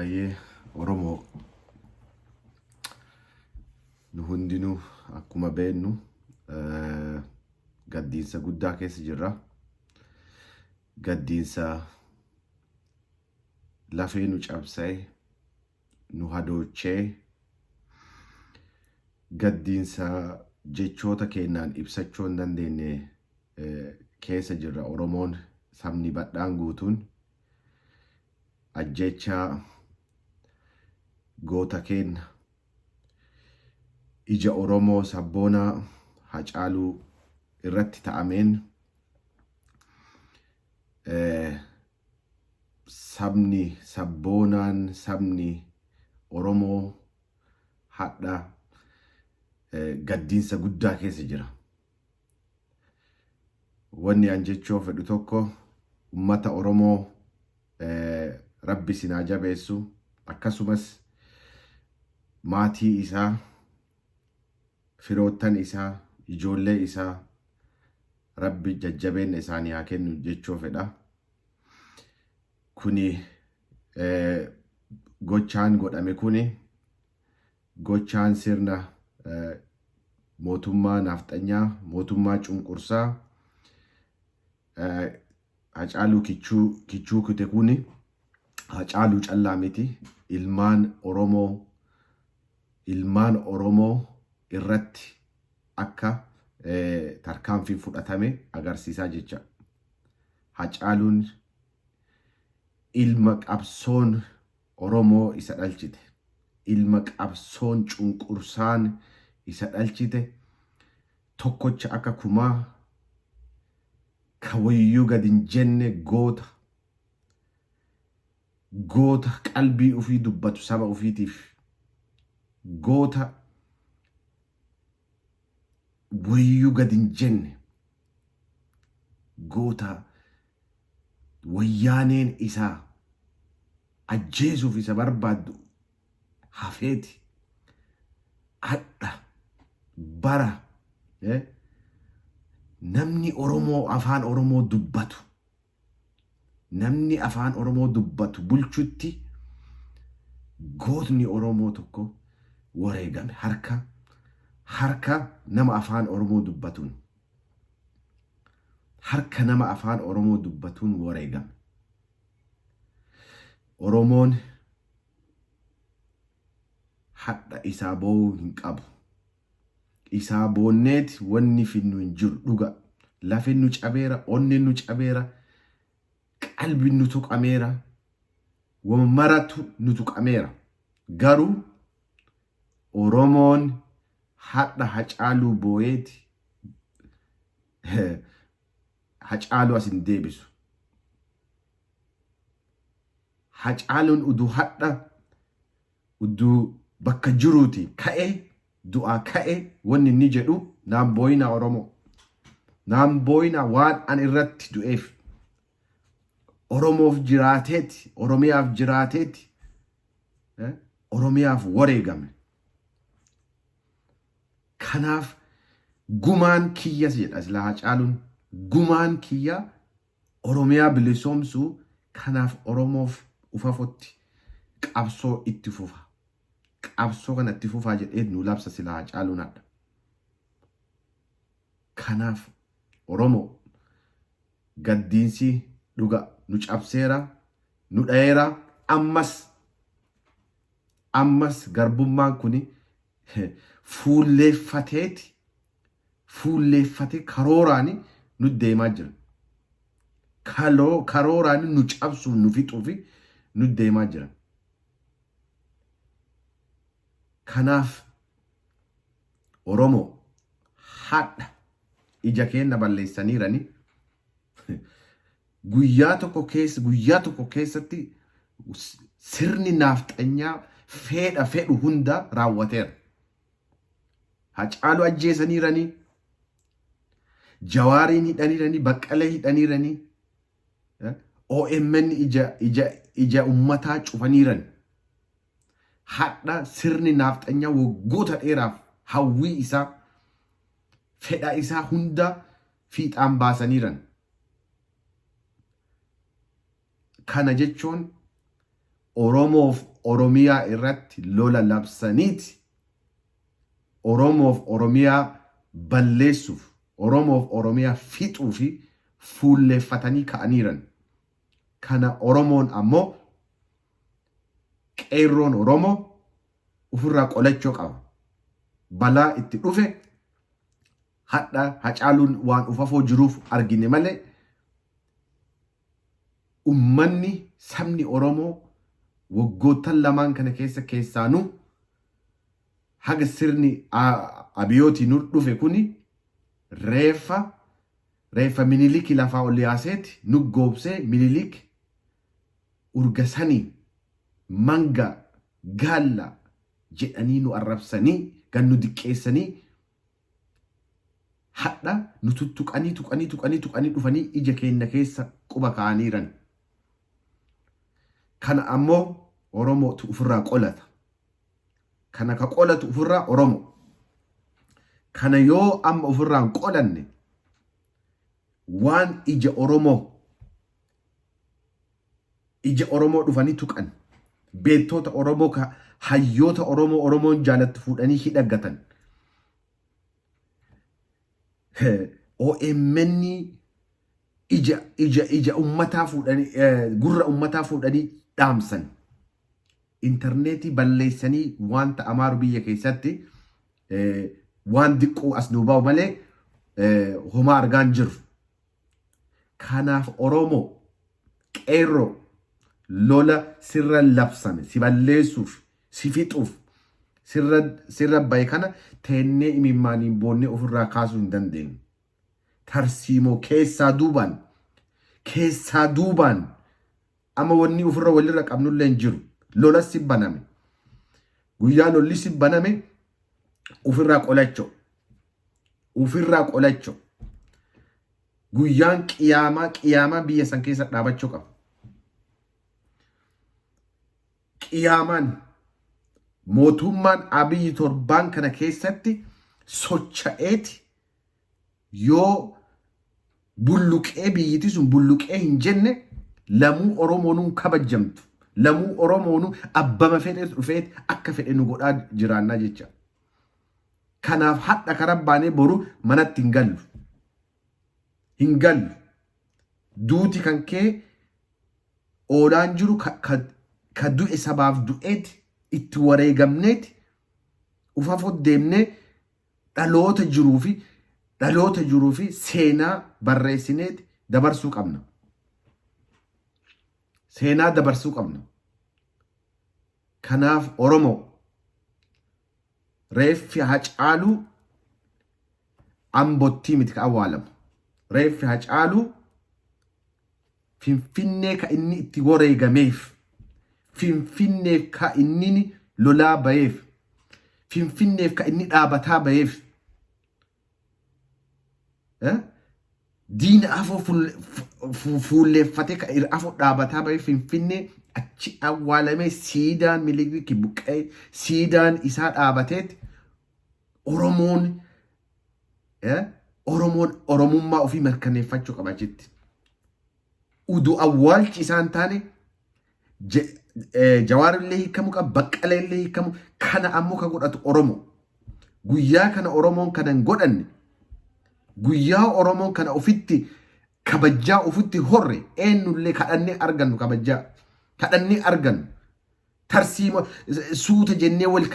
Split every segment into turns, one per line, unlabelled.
Hayyee Oromoo nu hundinuu akkuma beennu gaddiinsa guddaa keessa jirra. Gaddiinsa lafee nu cabsee nu hadoochee gaddiinsa jechoota keennaan ibsachuu hin dandeenye keessa jirra Oromoon sabni badhaan guutuun. Ajjeechaa goota keenna ija Oromoo sabboonaa Hacaaluu irratti ta'ameen sabni sabboonaan sabni Oromoo hadha gaddiinsa guddaa keessa jira. Wanni an jechuu fedhu tokko ummata Oromoo Rabbi isin haa jabeessu akkasumas maatii isaa firoottan isaa ijoollee isaa Rabbi jajjabeenna isaanii haa kennu jechuu fedha. Kuni gochaan godhame kuni Gochaan sirna mootummaa naafxanyaa, mootummaa cunqursaa Hacaaluu kichuu kichuu kute kuni Hacaaluu callaa miti ilmaan Oromoo ilmaan Oromoo irratti akka tarkaanfiin fudhatame agarsiisaa jecha. Hacaaluun ilma qabsoon Oromoo isa dhalchite. Ilma qabsoon cunqursaan isa dhalchite tokkocha akka kumaa ka wayyuu gad hin jenne goota goota qalbii ufii dubbatu saba ufiitiif goota wayyuu gad hin jenne goota wayyaaneen isaa ajjeesuuf isa barbaaddu hafeeti hadha bara namni Oromoo afaan Oromoo dubbatu namni afaan Oromoo dubbatu bulchutti gootni Oromoo tokko wareegame harka harka nama afaan Oromoo dubbatuun harka nama afaan Oromoo dubbatuun wareegame. Oromoon hadha isaa boo'uu hin qabu. Isaa boonneeti wanni finnu hin jiru dhuga. Lafin nu cabeera, onneen nu cabeera, qalbiin nu tuqameera, wama maratu nu tuqameera. Garuu Oromoon hadha Hacaaluu boo'eeti Hacaaluu as hin deebisu. Hacaaluun uduu hadha uduu bakka jiruuti ka'e du'aa ka'e wanni inni jedhu naan booyinaa Oromoo. Naan booyinaa waan an irratti du'eef. Oromoof jiraateeti, Oromiyaaf jiraateeti, Oromiyaaf wareegame. Kanaaf gumaan kiyyas jedha silaa Hacaaluun gumaan kiyya Oromiyaa bilisoomsuu kanaaf Oromoof ufafotti qabsoo itti fufa. Qabsoo kana itti fufaa jedhee nu labsa silaa Hacaaluun hadha. Kanaaf Oromoo gaddiinsi dhuga nu cabseera nu dhayeera ammas Ammas garbummaan kuni fuulleeffateeti fuulleeffatee karooraani nu deemaa jira. Kaloo karooraani nu cabsuuf nu fixuufi nu deemaa jira. Kanaaf Oromoo hadha ija keenna balleessaniirani Guyyaa tokko keessa guyyaa tokko keessatti sirni naafxanyaa feedha fedhu hunda raawwateera. Hacaaluu ajjeesaniiranii, Jawaariin hidhaniiranii, Baqqalee hidhaniiranii, OMN ija ija ija ummataa cufaniiran. Hadha sirni naafxanyaa waggoota dheeraaf hawwii isaa fedha isaa hunda fiixaan baasaniiran. Kana jechuun Oromoof Oromiyaa irratti lola labsaniiti Oromoof Oromiyaa balleessuuf, Oromoof Oromiyaa fixuu fi fuulleeffatanii ka'aniiran. Kana Oromoon ammoo qeerroon Oromoo ofirraa qolachuu qaba. Balaa itti dhufe hadha Hacaaluun waan ufafoo jiruuf argine malee, ummanni sabni Oromoo waggoottan lamaan kana keessa, keessaanuu haga sirni Abiyootii nu dhufe kuni, reeffa Miniliki lafaa ol yaaseeti nu goobsee. Minilik urgasanii manga gaalla jedhanii nu arrabsanii, gan nu diqqeessanii, hadha nu tuttuqanii, tuqanii, tuqanii, tuqanii dhufanii ija keenya keessa quba kaa'aniiran. Kana ammoo Oromootu ofirraa qolata. Kana ka qolatu ofirraa Oromo. Kana yoo amma ofirraa hin qolanne, waan ija Oromoo dhufanii tuqan, beektoota Oromoo ka hayyoota Oromoo Oromoon jaalattu fuudhanii hidhaggatan. OMN ija ummataa fuudhanii, gurra ummataa fuudhanii dhaamsan. Intarneetii balleessanii wanta amaaru biyya keessatti waan diqqoo as nuu ba'u malee homaa argaa hin jiru. Kanaaf Oromoo qeerroo, lola sirra labsame si balleessuuf, si fixuuf sirra bahe kana teennee imimmaaniin boonnee ofirraa kaasuu hin dandeenyu. Tarsiimoo keessaa duubaan amma wanni ofirra walirra qabnullee hin jiru. Lola si baname. Guyyaa lolli si baname ofirraa qolachoo. Ofirraa qolachoo. Guyyaan qiyaamaa biyya san keessa dhaabachuu qaba. Qiyaamaan mootummaan Abiyyi torbaan kana keessatti socha'eeti yoo bulluqee, biyyiti sun bulluqee hin jenne, lamuu Oromoonuun kabajamtu. Lamuu Oromoonuu abbama fedhe dhufeet akka fedhe nu godhaa jiraannaa jecha. Kanaaf hadha karaa baanee boru manatti hin gallu. Hin gallu. Duuti kan kee oolaan jiru ka du'e sabaaf du'eeti, itti wareegamneeti ufafoo deemnee dhaloota jiruu fi seenaa barreessineeti dabarsuu qabna. Seenaa dabarsuu qabna. Kanaaf Oromoo, reeffi Hacaaluu Ambottii miti ka awwaalamu. Reeffi Hacaaluu Finfinnee ka inni itti wareegameef, Finfinneef ka inni lolaa baheef, Finfinneef ka inni dhaabataa baheef, diina afoo fuulleeffatee ka afoo dhaabataa baheef, Finfinnee achi awwaalamee, siidaan Miniliki buqqee, siidaan isaa dhaabateet Oromoon Oromummaa ofii mirkaneeffachuu qaba achitti. Udu awwaalchi isaan taane Jawaarillee hiikamuu qaba, Baqqaleellee hiikamuu, kana ammoo ka godhatu Oromoo. Guyyaa kana Oromoon kana hin godhanne, guyyaa Oromoon kana ofitti kabajjaa ofitti horre, eenyullee kadhannee argannu, kabajjaa kadhannee argannu, tarsiima suuta jennee wal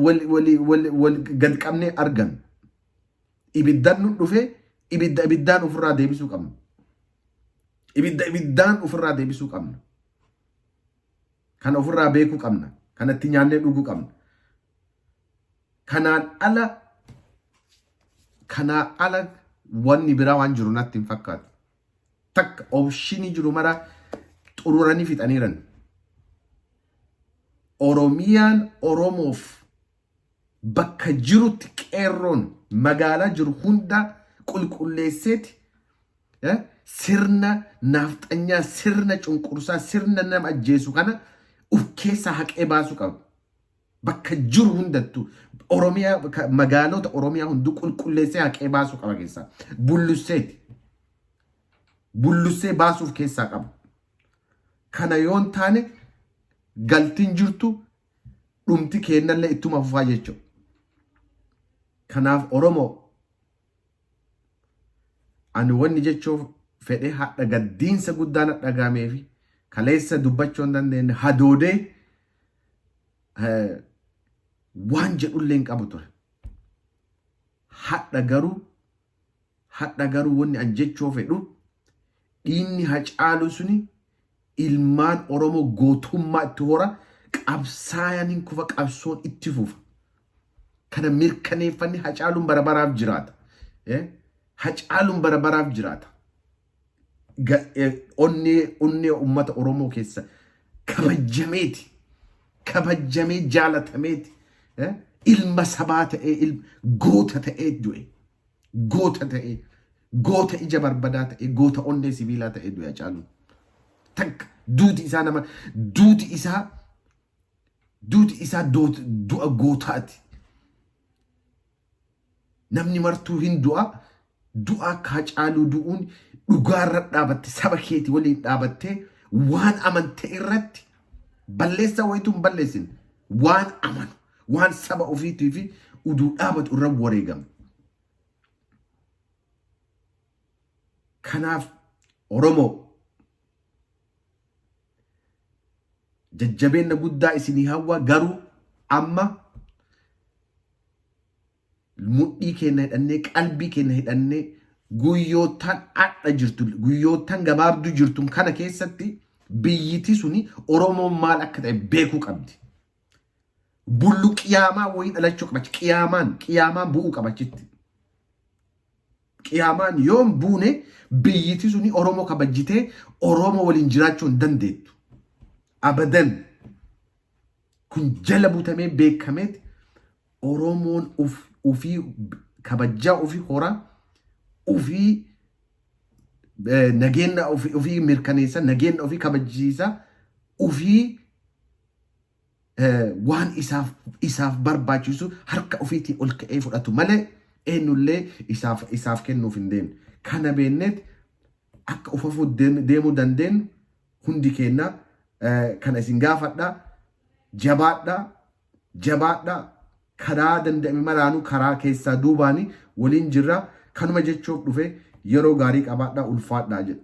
wal wal wal wal gad qabnee argannu. Ibiddaan nu dhufee ibidda ibiddaan ofirraa deebisuu qabna. Ibidda ibiddaan ofirraa deebisuu qabna. Kana ofirraa beekuu qabna. Kanatti nyaannee dhuguu qabna. Kanaan ala wanni biraa waan jiru natti hin fakkaatu. Takka option jiru mara xururanii fixaniiran. Oromiyaan Oromoof bakka jirutti qeerroon magaalaa jiru hunda qulqulleesseeti sirna naafxanyaa, sirna cunqursaa, sirna nama ajjeesu kana uf keessaa haqee baasuu qaba. Bakka jiru hundattuu Oromiyaa, magaalota Oromiyaa hunduu qulqulleessee haqee baasuu qaba keessaa. Bullusseeti. Bullussee baasuuf keessaa qaba. Kana yoon taane Galtiin jirtu dhumti keennallee ittuma fufaa jechuudha. Kanaaf Oromoo ani wanni jechuuf fedhe hadha gaddiinsa guddaa na dhagahamee fi kaleessa dubbachuu hin dandeenye hadoodee waan jedhullee hin qabu ture. Hadha garuu hadha garuu wanni an jechuu fedhu dhiinni Hacaaluu suni ilmaan Oromoo gootummaa itti hora qabsaayaan hin kufa qabsoon itti fufa. Kana mirkaneeffanni Hacaaluun bara baraaf jiraata. Hacaaluun bara baraaf jiraata. Onnee onnee uummata Oromoo keessa kabajameeti. Kabajamee jaalatameeti. Ilma sabaa ta'ee goota ta'ee du'e. Goota ta'ee goota ija barbadaa ta'ee goota onnee sibiilaa ta'ee du'e Hacaaluun. Takka duuti isaa nama duuti isaa duuti isaa du'a gootaati. Namni martuu hin du'a. Du'a akka Hacaaluu du'uun dhugaarra dhaabatte saba keeti waliin dhaabattee waan amante irratti balleessaa wayituu hin balleessin waan amanu waan saba ofiitii fi uduu dhaabatu irra wareegama. Kanaaf Oromoo jajjabeenya guddaa isinii hawwa garuu amma mudhii keenya hidhannee qalbii keenya hidhannee guyyoottan adha jirtu guyyoottan gabaabduu jirtu kana keessatti biyyiti suni Oromoon maal akka ta'e beekuu qabdi. Bullu qiyaamaa wayii dhalachuu qaba. Qiyaamaan qiyaamaan bu'uu qaba achitti. Qiyaamaan yoo hin buune biyyiti suni Oromoo kabajjitee Oromoo waliin jiraachuu hin dandeettu. Abadan. Kun jala butamee beekameet Oromoon ufii kabajjaa ofii hora ofii nageenya ofii mirkaneessa nageenya ofii kabachiisa ofii waan isaaf isaaf barbaachisu harka ofiitiin ol ka'ee fudhatu malee eenyullee isaaf isaaf kennuuf hin deemne. Kana beekneet akka ufafuu deemuu dandeenyu hundi keenya kana isin gaafadha jabaadha jabaadha karaa danda'ame maraanuu karaa keessaa duubaanii waliin jirra kanuma jechuuf dhufe yeroo gaarii qabaadha ulfaadhaa jedha.